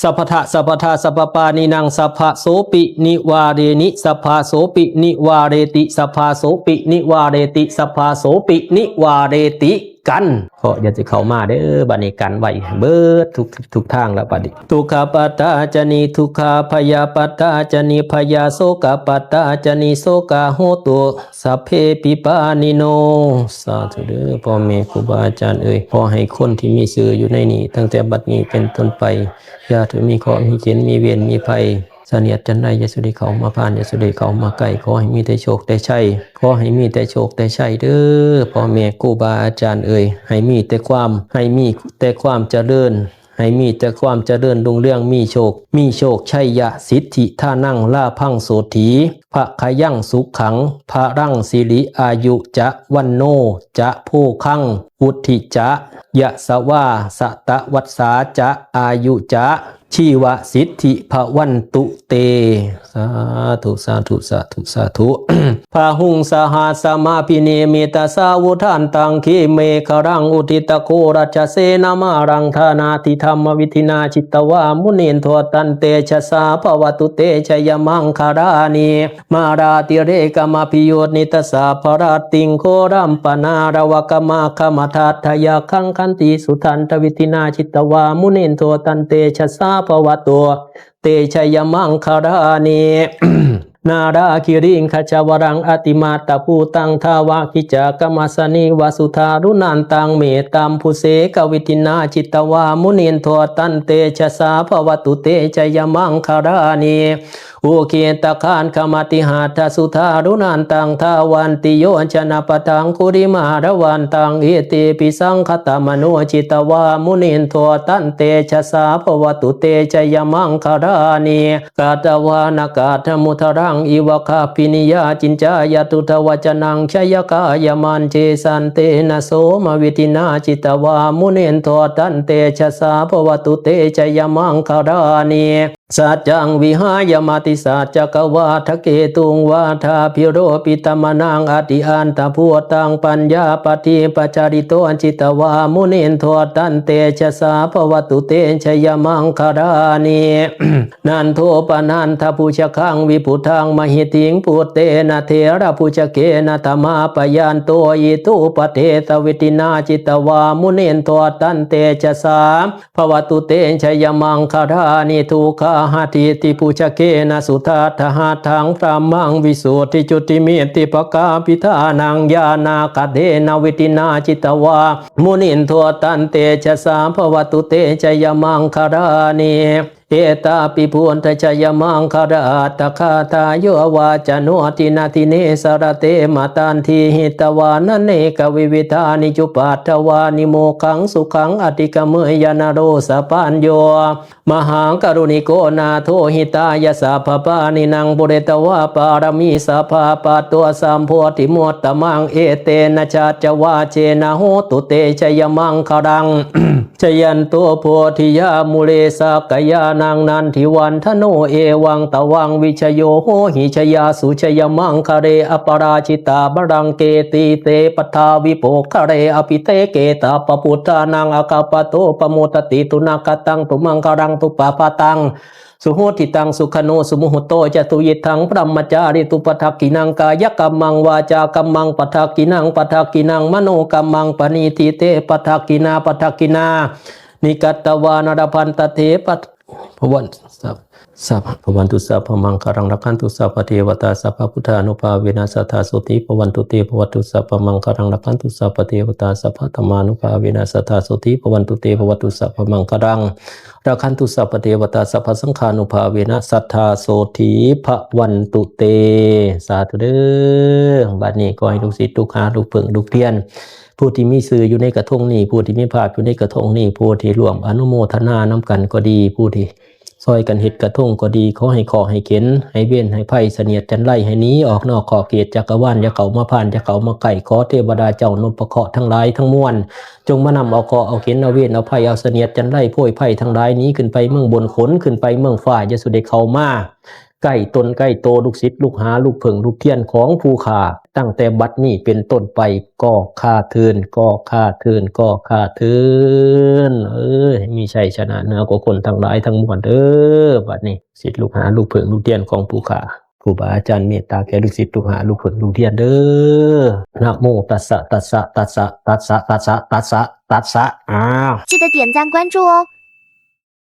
สัพพทะสัพพทาสัพพปานินัง สัพพะโสปินิวาเรนิ สัพพะโสปินิวาเรติ สัพพะโสปินิวาเรติ สัพพะโสปินิวาเรติ กัน เคราะห์อย่าสิเข้ามาเด้อ บัดนี้กันไว้เบิดทุก ทุกทางแล้วบัดนี้ ทุกขปัตตาจนิทุกขา พยาปัตตาจนิพยา โสกปัตตาจนิโสกา โหตุ สัพเพปิปานิโน สาธุเด้อ พ่อแม่ครูบาอาจารย์เอ้ย ขอให้คนที่มีชื่ออยู่ในนี้ ตั้งแต่บัดนี้เป็นต้นไป อย่าได้มีเคราะห์มีเข็ญมีเวรมีภัย เสนียดจัญไรอย่าสุได้เข้ามาผ่าน อย่าสุได้เข้ามาใกล้ ขอให้มีแต่โชคแต่ชัย ขอให้มีแต่โชคแต่ชัยเด้อ พ่อแม่ครูบาอาจารย์เอ่ย ให้มีแต่ความ ให้มีแต่ความเจริญ ให้มีแต่ความเจริญรุ่งเรือง มีโชค มีโชคชัยยะ สิทธิธานัง ลาภังโสถี พะขยังสุขัง พะรังสิริอายุจะ วันโน จะโภคัง อุทธิจะ ยะสวา สะตะวัสสาจะ อายุจะ ชีวะสิทธิ พะวันตุเต สาธุ สาธุ สาธุ สาธุ พาหุงสหัสสมาพิเนมิตสาวุธันตัง ขีเมขรัง อุทิตโครัจเสนมารัง ธานาธิธรรมวิธินา จิตวามุนินโทตันเตชะสา ภวตุเตชยมังคลานิ มาราติเรกมาพิยุตนิตสาพรัตติงโครัมปนารวกมาคมทัตทยักขังขันติสุทันทวิธินา จิตวามุนินโทตันเตชะสา ภวตุเตชยมังคลานิ นาราคิริงขจวรังอติมาตตภูตัง ทาวากิจักกมัสสนิวสุธารุนันตัง เมตตัมภุเสกวิธินา จิตวามุนินโทตันเตชะสา ภวตุเตชยมังคลานิ อุเคตคานขมติหัตถสุธารุนันตัง ทาวันติโยชนปทังคุริมาลวันตัง เอเตปิสังคตมโน จิตวามุนินโทตันเตชะสา ภวตุเตชยมังคลานิ กัตวานกัตถมุทรัง อิวะคัพพินิยา จินจายะตุทวจนัง ชยกายมันเจสันเตนะโสมวิธินา จิตวามุนินโทตันเตชะสา ภวตุเตชยมังคลานิ สัจจังวิหายมติสัจจกวาทเกตุงวาทาพิโรปิตมนัง อติอันตภูตัง ปัญญาปฏิปจาริโต จิตวามุนินโทตันเตชะสา ภวตุเตชยมังคลานิ นันโทปนันทภุชคัง วิปุทังมหิติง ปุตเตนะเทระภุชเกนะ ตมาปยันโต อิทุปเทสวิตินา จิตวามุนินโทตันเตชะสา ภวตุเตชยมังคลานิ ทุกขาหาทิติภุชเกนะ สุทัฏฐหัตถัง พรหมังวิสุทธิจุติมิติปกาปิทานัง ญาณาคเทนะวิตินา จิตวามุนินโทตันเตชะสา ภวตุเตชยมังคลานิ เอตาปิพุทธชยมังคลาอัตถคาถา โยวาจโนทินาทิเนสรเตมตันทีหิตวานะเนกวิวิธานิจุปัฏฐวานิ โมกขังสุขังอติกเมยยนโรสปัญโย มหากรุณิโกนาโถหิตายะสัพพปาณินัง ปุเรตวาปารมีสัพพา ปัตโตสัมโพธิมุตตมัง เอเตนะชัจจวาเจนะ โหตุเตชยมังคลัง ชยันโตโพธิยามูเล สักกายานังนันทิวันทโน เอวังตวังวิชโยโหหิ ชยาสุชยมังคเล อปราจิตาบาลังเก ตีเตปทาวิโปคเล อภิเทเก สัพพพุทธานัง อัคคปโตปโมทติ สุนาคตังสุมังคลัง สุปพาตัง สุหุติตัง สุขโนสุมุหุโตจะ สุยิทังพรหมจาริสุ ปัทถกินังกายกัมมัง วาจากัมมัง ปัทถกินัง ปัทถกินัง มโนกัมมัง ปะนีทิเต ปัทถกินา ปัทถกินา นิกัตตวานะ ลพันตเท ปัท พวันสัพ สัพพวันตุสัพพมังคลัง รักขันตุสัพพเทวตา สัพพพุทธานุภาเวนะ สัทธาโสติภวันตุเต ภวตุสัพพมังคลัง รักขันตุสัพพเทวตา สัพพธรรมานุภาเวนะ สัทธาโสติภวันตุเต ภวตุสัพพมังคลัง รักขันตุสัพพเทวตา สัพพสังฆานุภาเวนะ สัทธาโสติภวันตุเต สาธุเด้อ บัดนี้ขอให้ลูกศิษย์ลูกหาลูกเพิ่งลูกเรียน ผู้ที่มีชื่ออยู่ในกระทงนี้ ผู้ที่มีภาพอยู่ในกระทงนี้ ผู้ที่ร่วมอนุโมทนานำกันก็ดี ผู้ที่ซอยกันเฮ็ดกระทงก็ดี ขอให้เคราะห์ให้เข็ญ ให้เวรให้ภัยเสนียดจัญไรให้หนีออกนอกขอบเขตจักรวาล อย่าเข้ามาผ่าน อย่าเข้ามาใกล้ ขอเทวดาเจ้านพเคราะห์ทั้งหลายทั้งมวล จงมานำเอาเคราะห์เอาเข็ญ เอาเวรเอาภัย เอาเสนียดจัญไรโพยภัยทั้งหลายหนีขึ้นไปเมืองบน ขนขึ้นไปเมืองฟ้า อย่าสุได้เข้ามาใกล้ตนใกล้โต ลูกศิษย์ลูกหาลูกเพิ่งลูกเรียนของผู้ข้า ตั้งแต่บัดนี้เป็นต้นไป ก็ข้าเทิน ก็ข้าเทิน ก็ข้าเทิน เออ ให้มีชัยชนะเหนือกว่าคนทั้งหลายทั้งมวลเด้อ บัดนี้ ศิษย์ลูกหาลูกเพิ่งลูกเรียนของผู้ข้า ครูบาอาจารย์เมตตาแก่ลูกศิษย์ลูกหาลูกเพิ่งลูกเรียนเด้อ นะโมตัสสะ ตัสสะ ตัสสะ ตัสสะ ตัสสะ ตัสสะ ตัสสะ อ้าว 记得点赞关注哦。